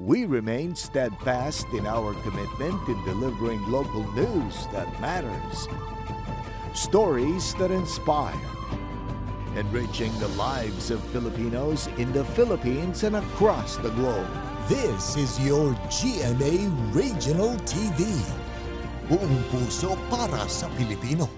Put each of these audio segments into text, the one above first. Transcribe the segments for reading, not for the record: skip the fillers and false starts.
We remain steadfast in our commitment in delivering local news that matters, stories that inspire, enriching the lives of Filipinos in the Philippines and across the globe. This is your GMA Regional TV. Buong puso para sa Pilipino.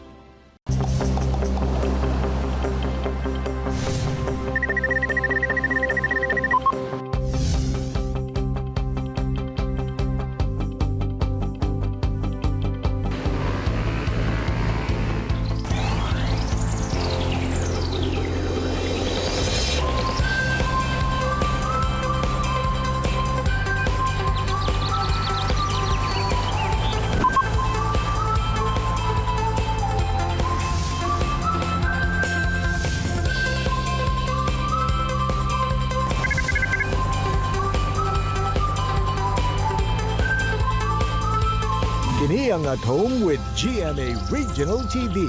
Kini ang At Home with GMA Regional TV.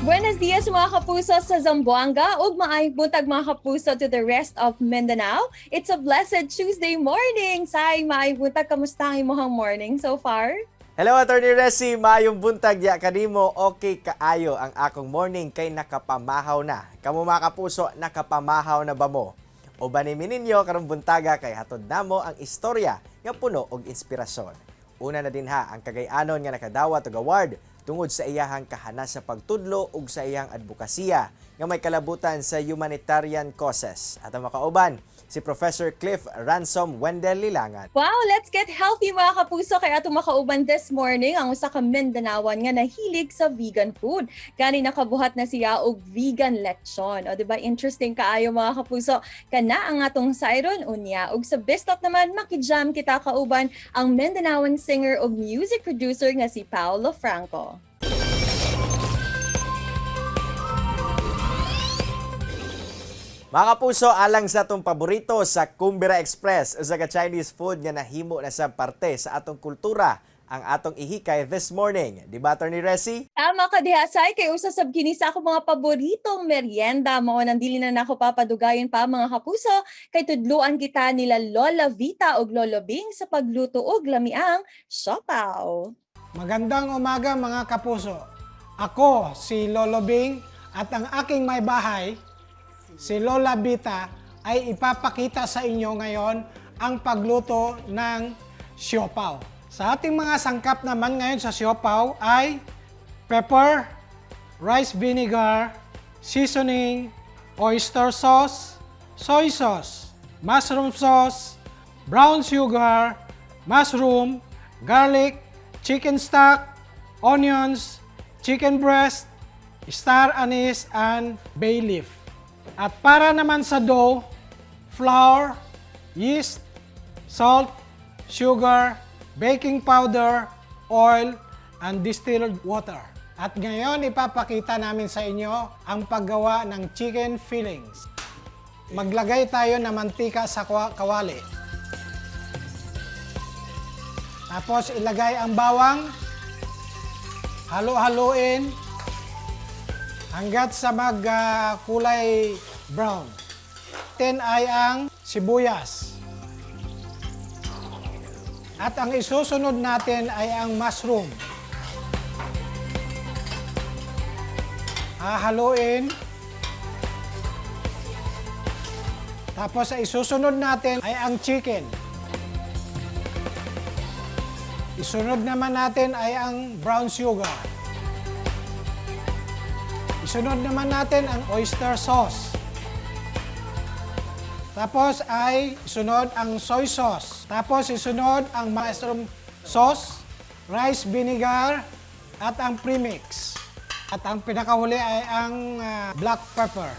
Buenos dias, mga kapuso sa Zamboanga, ug maayong buntag, mga kapuso, to the rest of Mindanao. It's a blessed Tuesday morning. Say, maayong buntag, kamusta ang imong morning so far? Hello, Attorney Resi, maayong buntag ya kanimo. Okay kaayo ang akong morning kay nakapamahaw na. Kamo, mga kapuso, nakapamahaw na ba mo? Uban ni ninyo karong buntaga kay hatod namo ang istorya nga puno og inspirasyon. Una na dinha ang Cagayanon nga nakadawat og award tungod sa iyahang kahanas sa pagtudlo ug sa iyang advokasya nga may kalabutan sa humanitarian causes. At ang makauban si Professor Cliff Ransom Wendell Lilangan. Wow, let's get healthy, mga kapuso, kay atong makauban this morning ang usa ka Mindanaoan nga nahilig sa vegan food. Gani nakabuhat na siya og vegan lechon. O, di ba interesting kaayo, mga kapuso? Kana ang atong sayron unya. Ug sa Bistot naman, makijam kita kauban ang Mindanaoan singer ug music producer nga si Paolo Franco. Mga kapuso, alang sa atong paborito sa Kumbira Express, usa ka Chinese food nga nahimo na sa parte sa atong kultura, ang atong ihikay this morning. Di ba, Attorney Resi? Tama ka diha, Sai, kay usa sab kini sa akong mga paboritong merienda. Mao nang dili na nako papadugayon pa, mga kapuso, kay tudluan kita nila Lola Vita ug Lolo Bing sa pagluto og lamiang siopaw. Magandang umaga, mga kapuso. Ako si Lolo Bing at ang aking may bahay, si Lola Vita, ay ipapakita sa inyo ngayon ang pagluto ng siopaw. Sa ating mga sangkap naman ngayon sa siopaw ay pepper, rice vinegar, seasoning, oyster sauce, soy sauce, mushroom sauce, brown sugar, mushroom, garlic, chicken stock, onions, chicken breast, star anise, and bay leaf. At para naman sa dough, flour, yeast, salt, sugar, baking powder, oil, and distilled water. At ngayon, ipapakita namin sa inyo ang paggawa ng chicken fillings. Maglagay tayo ng mantika sa kawali. Tapos ilagay ang bawang, halo-haluin hanggat sa mag kulay brown. Then ay ang sibuyas. At ang isusunod natin ay ang mushroom. Hahaluin. Tapos ang isusunod natin ay ang chicken. Isunod naman natin ay ang brown sugar. Isunod naman natin ang oyster sauce. Tapos ay isunod ang soy sauce. Tapos isunod ang mushroom sauce, rice vinegar, at ang premix. At ang pinakahuli ay ang black pepper.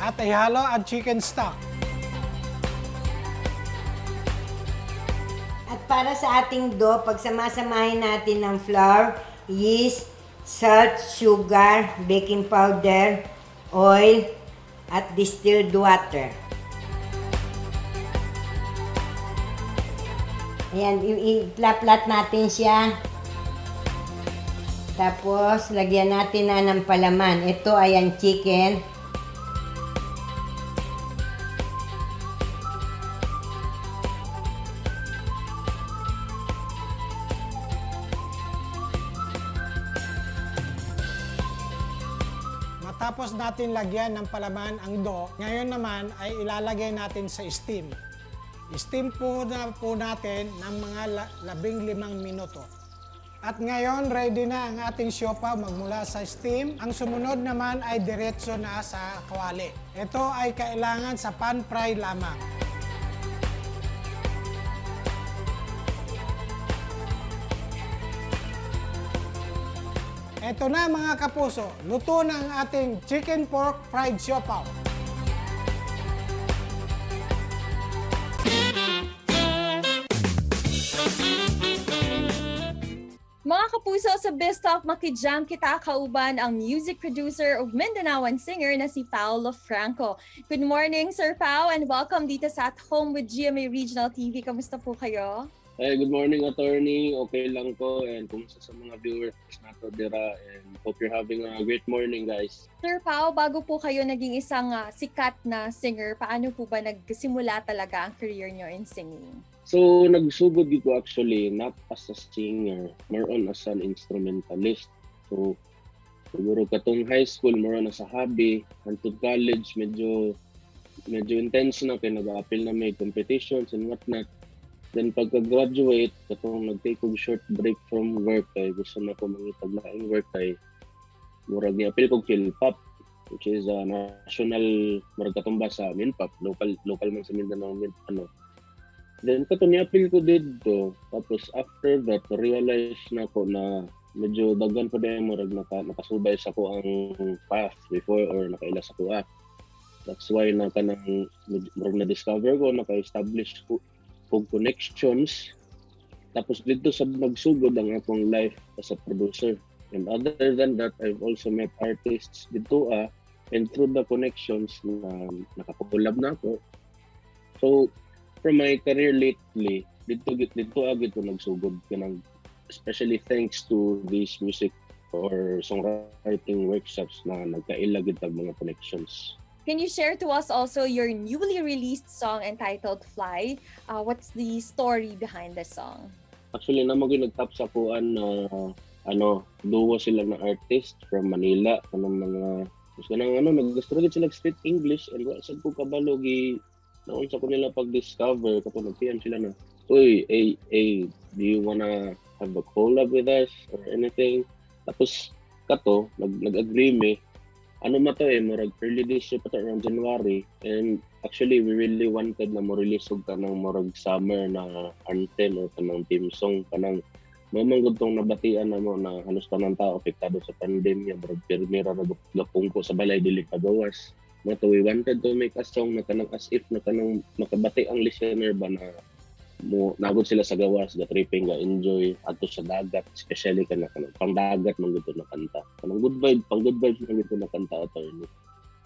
At ihalo ang chicken stock. At para sa ating dough, pagsamasamahin natin ng flour, yeast, salt, sugar, baking powder, oil, at distilled water. Ayan, i-flat natin siya. Tapos, lagyan natin na ng palaman. Ito ay ang chicken. Matapos natin lagyan ng palaman ang dough, ngayon naman ay ilalagay natin sa steam. Steam po na po natin ng mga 15 minuto. At ngayon, ready na ang ating siopaw magmula sa steam. Ang sumunod naman ay diretso na sa kawali. Ito ay kailangan sa pan fry lamang. Ito na, mga kapuso, luto na ang ating chicken pork fried siopaw. Mga kapuso, sa Best Talk, makijam kita kauban ang music producer ug Mindanaoan singer na si Paolo Franco. Good morning, Sir Pao, and welcome dito sa At Home with GMA Regional TV. Kamusta po kayo? Hey, good morning, attorney. Okay lang ko and kumusta sa mga viewers nato dira and hope you're having a great morning, guys. Sir Pao, bago po kayo naging isang sikat na singer, paano po ba nagsimula talaga ang career nyo in singing? So, nagsugod ko actually not as a singer, more on as an instrumentalist. So, siguro katong high school, more on as a hobby. Until college, medyo medyo intense na kay nag-appeal na may competitions and whatnot. Then pagka-graduate, katong nag-take og short break from work kay gusto na ko mangitag laing work kay murag ni-appeal kog Philpop, which is a national, murag katumba sa Minpop, local local man sa Mindanao min, ano. Then kato ni-appeal ko didto. Tapos after that, realize na ko na medyo daghan pa din murag nakasubay sa ko ang path before or nakaila sa ko ah. That's why na kanang murag na-discover ko, naka-establish ko og connections. Tapos dito sa nagsugod ang akong life as a producer. And other than that, I've also met artists dito ah, and through the connections na nakakolab na ako. So, from my career lately, dito dito agad ko nagsugod kanang especially thanks to these music or songwriting workshops na nagkaila gid tag mga connections. Can you share to us also your newly released song entitled "Fly"? What's the story behind the song? Actually, na mo nagtap sa kuan na ano, duo sila na artist from Manila, kanang mga gusto kanang ano, naggusto gid sila speak English and wa sad ko kabalo gi naunsa ko nila pag-discover kato nag-PM sila na, "Uy, hey, hey, do you wanna have a collab with us or anything?" Tapos kato nag-agree me. Ano ma to eh, murag early this year pa to, around January, and actually we really wanted na mo release og kanang murag summer na anthem or kanang theme song, kanang mao man gud tong nabatian namo na halos tanang tao apektado sa pandemya, murag pirmi ra gapungko sa balay, dili kagawas mo to. We wanted to make a song na kanang as if na kanang makabati ang listener ba na mo nagod sila sa gawas, ga tripping, ga enjoy adto sa dagat, especially kana kanang pangdagat man gud to na kanta, kanang good vibe, pang good vibes man gud to na kanta, attorney.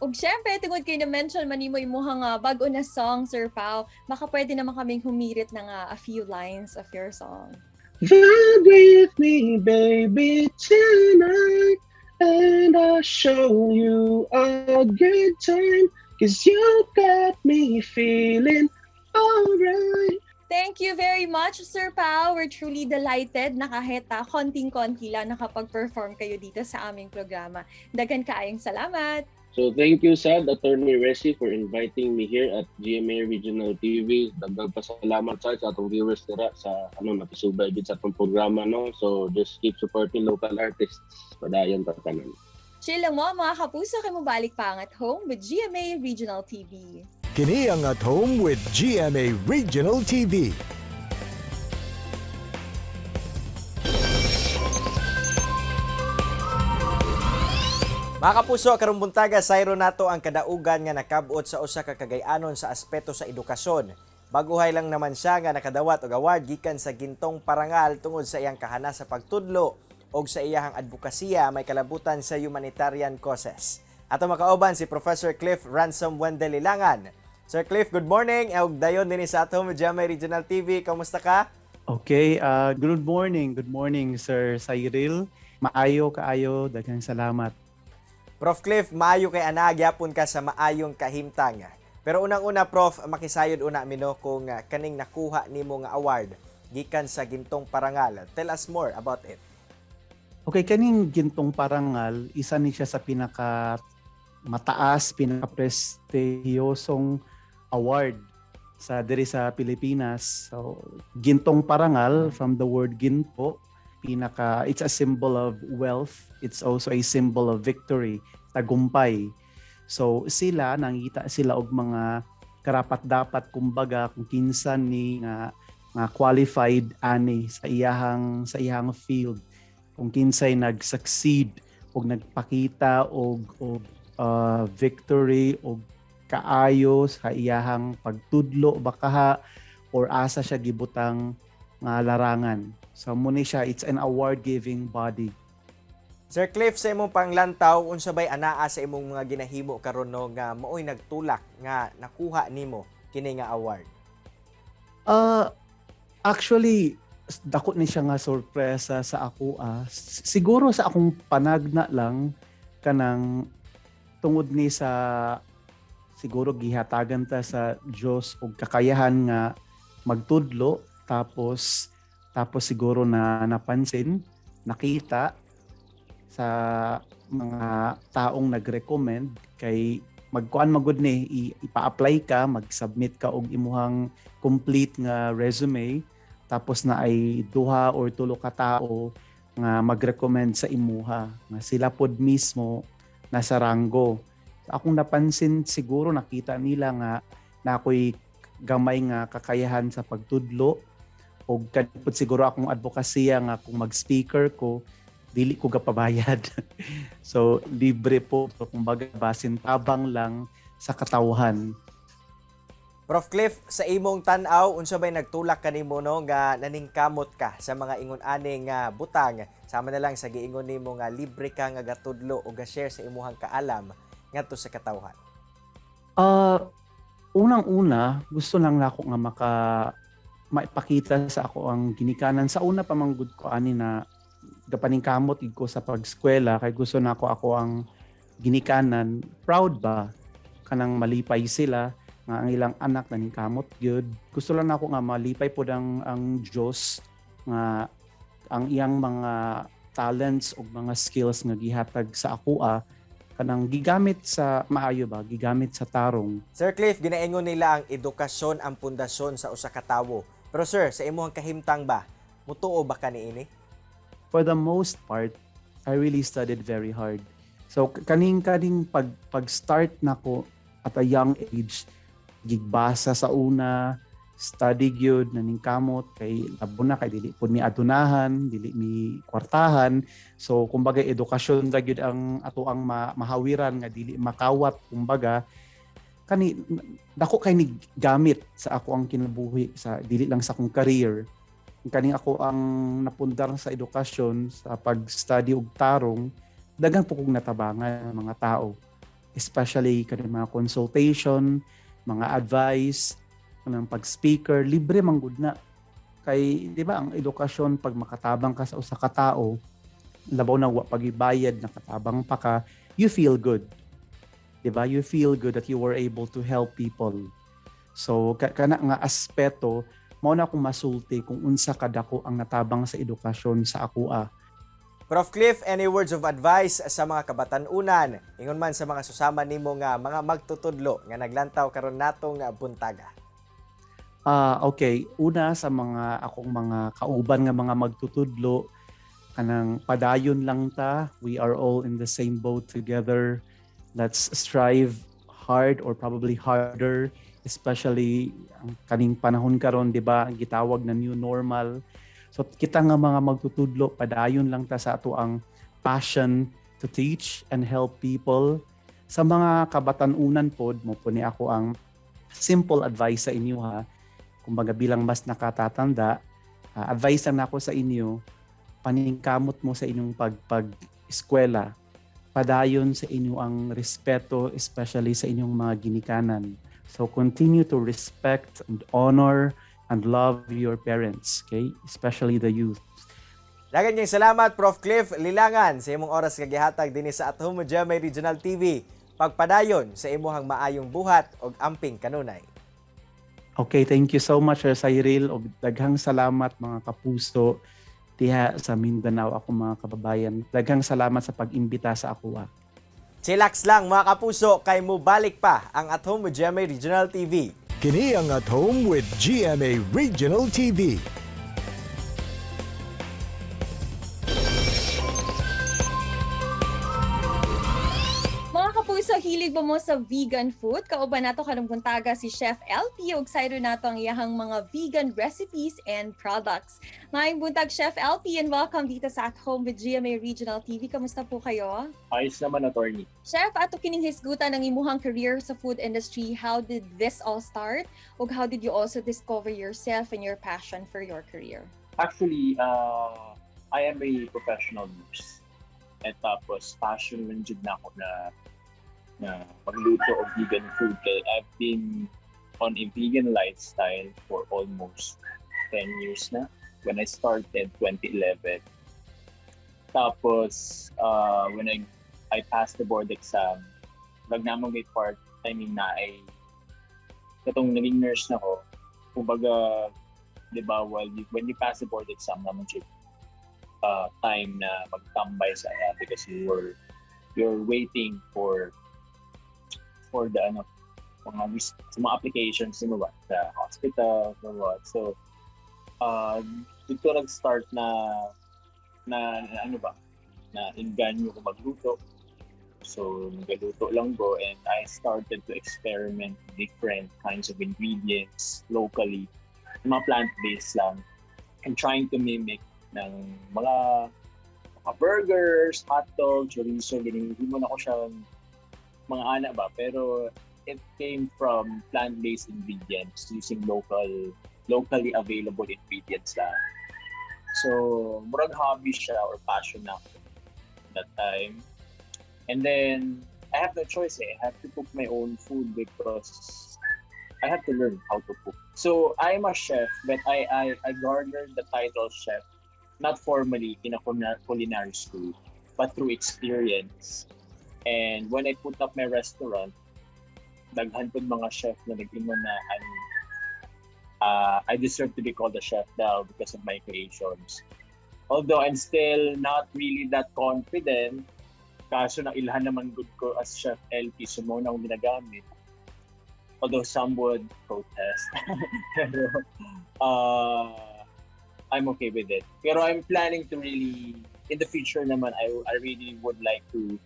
Ug syempre, tungod kay na-mention man nimo imuhang bag-o na song, Sir Pao, baka pwede naman kaming humirit ng a few lines of your song. Vibe with me, baby, tonight, and I'll show you a good time, 'cause you got me feeling alright. Thank you very much, Sir Pao. We're truly delighted na kahit konting-konti lang nakapag-perform kayo dito sa aming programa. Daghan kaayong salamat! So thank you, Sad, Attorney Resi, for inviting me here at GMA Regional TV. Daghang pasalamat sa atong viewers dira sa ano napisubay gid sa atong programa, no. So just keep supporting local artists. Padayon ta tanan. Chill lang mo, mga kapuso, kay mobalik pa ang At Home with GMA Regional TV. Kini ang At Home with GMA Regional TV. Mga kapuso, karong buntaga sayro nato ang kadaugan nga nakab-ot sa usa ka Kagay-anon sa aspeto sa edukasyon. Baguhay lang naman siya nga nakadawat og award gikan sa Gintong Parangal tungod sa iyang kahana sa pagtudlo og sa iyahang advokasya may kalabutan sa humanitarian causes. Ato makauban si Professor Cliff Ransom Wendell Lilangan. Sir Cliff, good morning. Ug dayon dinhi sa At Home with GMA Regional TV. Kamusta ka? Okay, good morning. Good morning, Sir Cyril. Maayo kaayo, daghang salamat. Prof Cliff, maayo kay ana gyapon ka sa maayong kahimtang. Pero unang-una, Prof, makisayod una mi no kung kaning nakuha nimo nga award gikan sa Gintong Parangal. Tell us more about it. Okay, kaning Gintong Parangal, isa ni siya sa pinaka mataas, pinaka prestihiyosong award sa diri sa Pilipinas. So, Gintong Parangal, from the word ginto, pinaka it's a symbol of wealth, it's also a symbol of victory, tagumpay. So sila nangita sila og mga karapat-dapat kumbaga kung kinsa ni nga nga qualified ani sa iyahang field, kung kinsay nag-succeed og nagpakita og victory og kaayo sa iyahang pagtudlo bakaha or asa siya gibutang nga larangan. So mao ni siya, it's an award giving body. Sir Cliff, sa imong panglantaw, unsa bay anaa sa imong mga ginahimo karon no nga maoy nagtulak nga nakuha nimo kini nga award? Actually, dako ni siya nga sorpresa sa ako. Siguro sa akong panagna lang, kanang tungod ni sa siguro gihatagan ta sa Dios og kakayahan nga magtudlo, tapos siguro na napansin, nakita sa mga taong nag-recommend kay magkuan magud ni ipa-apply ka, mag-submit ka og imuhang complete nga resume, tapos na ay duha or tulo ka tao nga mag-recommend sa imuha nga sila pod mismo nasa ranggo. Akong napansin, siguro nakita nila nga na ako'y gamay nga kakayahan sa pagtudlo o kanipod siguro akong advokasya nga kung mag-speaker ko, dili ko gapabayad. So libre po. So, kumbaga basin tabang lang sa katawhan. Prof Cliff, sa imong tan-aw, unsa bay nagtulak kanimo no nga naningkamot ka sa mga ingon ani nga butang, sama na lang sa giingon nimo nga libre ka nga gatudlo o ga-share sa imuhang kaalam ngadto sa katawhan? Unang-una, gusto lang nako nga maipakita sa ako ang ginikanan. Sa una pa man gud ko ani na gapaningkamot gid ko sa pag-eskwela kay gusto nako ako ang ginikanan proud ba, kanang malipay sila nga ang ilang anak naningkamot gyud. Gusto lang nako nga malipay pod ang Dios nga ang iyang mga talents ug mga skills nga gihatag sa akoa kanang gigamit sa maayo ba, gigamit sa tarong. Sir Cliff, ginaingon nila ang edukasyon ang pundasyon sa usa ka tawo. Pero sir, sa imong kahimtang ba, mutuo ba ka niini? For the most part, I really studied very hard. So kaning pag start nako at a young age, gigbasa sa una, study gyud, naningkamot kay labo na kay dili pud mi adunahan, dili mi kwartahan. So kumbaga edukasyon ra gyud ang ato ang mahawiran nga dili makawat kumbaga. Kani dako kay ni gamit sa ako ang kinabuhi, sa dili lang sa akong career. Kaning ako ang napundar sa edukasyon, sa pag-study og tarong, daghan po kong natabangan ng mga tao, especially kaning mga consultation, mga advice, kanang pag-speaker, libre man gud na kay di ba ang edukasyon, pag makatabang ka sa usa ka tao, labaw na wa pagibayad, nakatabang pa ka, you feel good, di ba? You feel good that you were able to help people. So kana nga aspeto mao na akong masulti kung unsa kadako ang natabang sa edukasyon sa akoa. Prof Cliff, any words of advice sa mga kabatan-unan, ingon man sa mga susama nimo nga mga magtutudlo nga naglantaw karon natong buntaga? Ah, okay. Una, sa mga akong mga kauban nga mga magtutudlo, kanang padayon lang ta. We are all in the same boat together. Let's strive hard or probably harder, especially ang kaning panahon karon, di ba, ang gitawag na new normal. So kita nga mga magtutudlo, padayon lang ta sa ato ang passion to teach and help people. Sa mga kabatan-unan pod, mao po ni ako ang simple advice sa inyo ha. Kumbaga bilang mas nakatatanda, advice lang nako sa inyo, paningkamot mo sa inyong pag eskwela. Padayon sa inyo ang respeto, especially sa inyong mga ginikanan. So continue to respect and honor and love your parents, okay? Especially the youth. Daghang kayong salamat, Prof. Cliff Lilangan, sa imong oras nga gihatag dinhi sa At Home with GMA Regional TV. Pagpadayon sa imuhang maayong buhat og amping kanunay. Okay, thank you so much, Sir Cyril. Og daghang salamat, mga kapuso diha sa Mindanao, ako mga kababayan. Daghang salamat sa pag-imbita sa ako. Chillax lang, mga kapuso, kay mubalik pa ang At Home with GMA Regional TV. Kini ang At Home with GMA Regional TV. Mga kapuso, hilig ba mo sa vegan food? Kauban nato karong buntaga si Chef LP ug sayro nato ang iyahang mga vegan recipes and products. Maayong buntag, Chef LP, and welcome dito sa At Home with GMA Regional TV. Kamusta po kayo? Ayos naman, attorney. Chef, ato kining hisgutan ang imuhang career sa food industry. How did this all start? Ug how did you also discover yourself and your passion for your career? Actually, I am a professional nurse. At tapos, passion man jud na ako na magluto og vegan food. Kay I've been on a vegan lifestyle for almost 10 years na. When I started, 2011. Tapos, when I passed the board exam, wag na may part, I mean na ay katong naging nurse na ko, kumbaga, di ba, when you pass the board exam naman siya, time na magtambay sa because you're waiting for the ano mga sa mga applications mo ba sa hospital or what. So dito nag-start na ano ba na inganyo ko magluto. So nagaluto lang ko and I started to experiment different kinds of ingredients locally, mga plant-based lang, and trying to mimic ng mga burgers, hotdog, chorizo, ganyan. Hindi mo na ko siyang mga ana ba, pero it came from plant-based ingredients using locally available ingredients lang. So, murag hobby siya or passion na ako that time. And then, I have no choice eh. I have to cook my own food because I have to learn how to cook. So, I'm a chef, but I garnered the title chef not formally in a culinary school, but through experience. And when I put up my restaurant, daghan pud mga chef na nag-ingon na I deserve to be called a chef daw because of my creations. Although I'm still not really that confident, kaso na ilhan naman gud ko as Chef LP, so mao na akong ginagamit. Although some would protest. Pero I'm okay with it. Pero I'm planning to really, in the future naman, I really would like to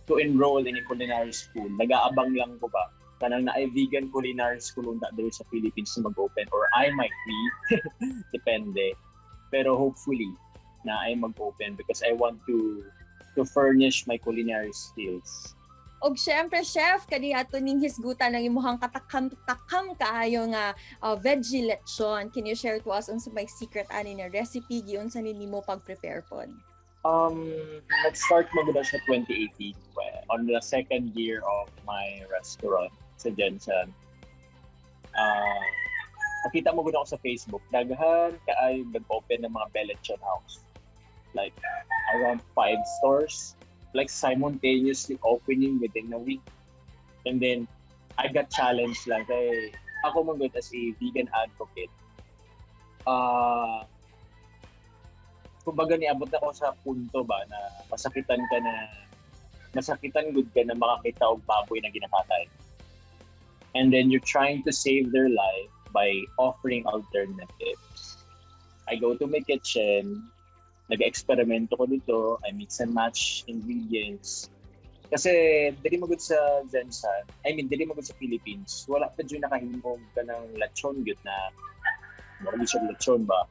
enroll in a culinary school. Nag-aabang lang ko ba? Kanang na vegan culinary school unta diri sa Philippines na mag-open or I might be. Depende. Pero hopefully na ay mag-open because I want to furnish my culinary skills. Og syempre, chef, kani ato ning hisgutan ang imuhang katakam-takam kaayo nga veggie lechon. Can you share to us unsa may secret ani na recipe, giunsa ni nimo pag-prepare pod? Nag-start man gud siya 2018 on the second year of my restaurant sa GenSan. Nakita mo gud ako sa Facebook, daghan kaayo nag-open ng mga Belechon House. Like around five stores, like simultaneously opening within a week. And then I got challenged lang kay ako man gud as a vegan advocate. Kumbaga niabot ako sa punto ba na masakitan ka na, masakitan gud ka na makakita og baboy na ginakatay. And then you're trying to save their life by offering alternatives. I go to my kitchen, nag-eksperimento ko dito, I mix and match ingredients. Kasi dili magud sa GenSan, I mean dili magud sa Philippines, wala pa jud nakahimo kanang lechon gyud na mura siya lechon ba.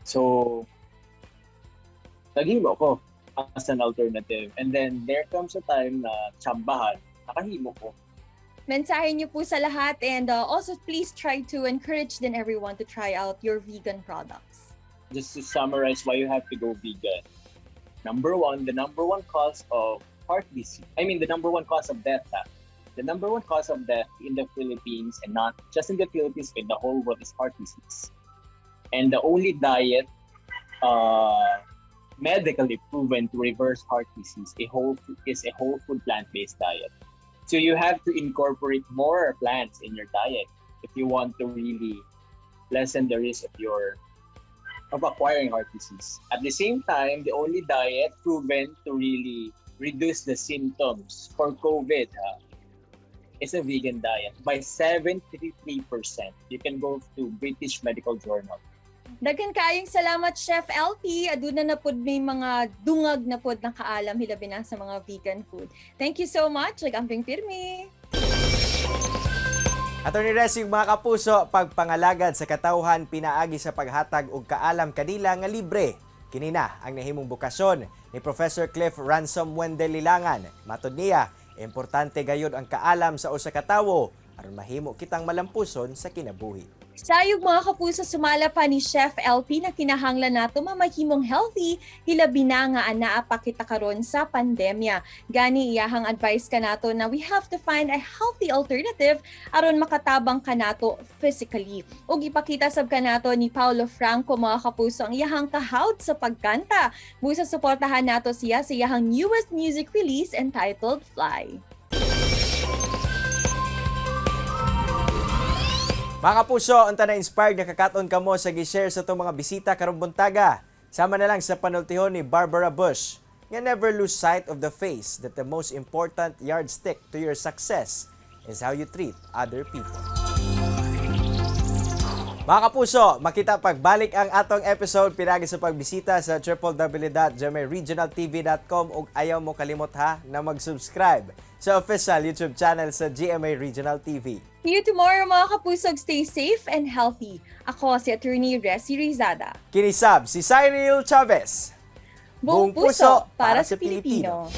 So naghimo ko as an alternative. And then there comes a time na tsambahan, nakahimo ko. Mensahe niyo po sa lahat and also please try to encourage then everyone to try out your vegan products. Just to summarize why you have to go vegan. Number one, the number one cause of heart disease. I mean, the number one cause of death. Ha? The number one cause of death in the Philippines, and not just in the Philippines, but in the whole world, is heart disease. And the only diet medically proven to reverse heart disease a whole is a whole food plant-based diet. So you have to incorporate more plants in your diet if you want to really lessen the risk of acquiring heart disease. At the same time, the only diet proven to really reduce the symptoms for COVID is a vegan diet by 73%. You can go to British Medical Journal. Daghan kaayong salamat, Chef LP. Aduna na pud may mga dungag na pud na kaalam hilabi na sa mga vegan food. Thank you so much. Nag-amping pirmi. Attorney Resi, mga kapuso, pagpangalagad sa katawhan pinaagi sa paghatag og kaalam kanila nga libre. Kini na ang nahimong bokasyon ni Professor Cliff Ransom Wendell Lilangan. Matod niya, importante gayud ang kaalam sa usa ka tawo aron mahimo kitang malampuson sa kinabuhi. Sayog, mga kapuso, sumala pa ni Chef LP na kinahanglan nato mamahimong healthy hilabi na nga anaa pa kita karon sa pandemya. Gani iyahang advice kanato na we have to find a healthy alternative aron makatabang kanato physically. Ug ipakita sab kanato ni Paolo Franco, mga kapuso, ang iyahang kahawd sa pagkanta. Busa suportahan nato siya sa iyahang newest music release entitled Fly. Mga kapuso, unta na inspired nga kakaton kamo sa gi-share sa atong mga bisita karong buntaga. Sama na lang sa panultihon ni Barbara Bush nga never lose sight of the face that the most important yardstick to your success is how you treat other people. Mga kapuso, makita pagbalik ang atong episode pinaagi sa pagbisita sa www.gmaregionaltv.com ug ayaw mo kalimot ha na mag-subscribe sa official YouTube channel sa GMA Regional TV. See you tomorrow, mga kapuso. Stay safe and healthy. Ako si Attorney Resi Rizada. Kinisab si Cyril Chavez. Buong puso para sa Pilipino.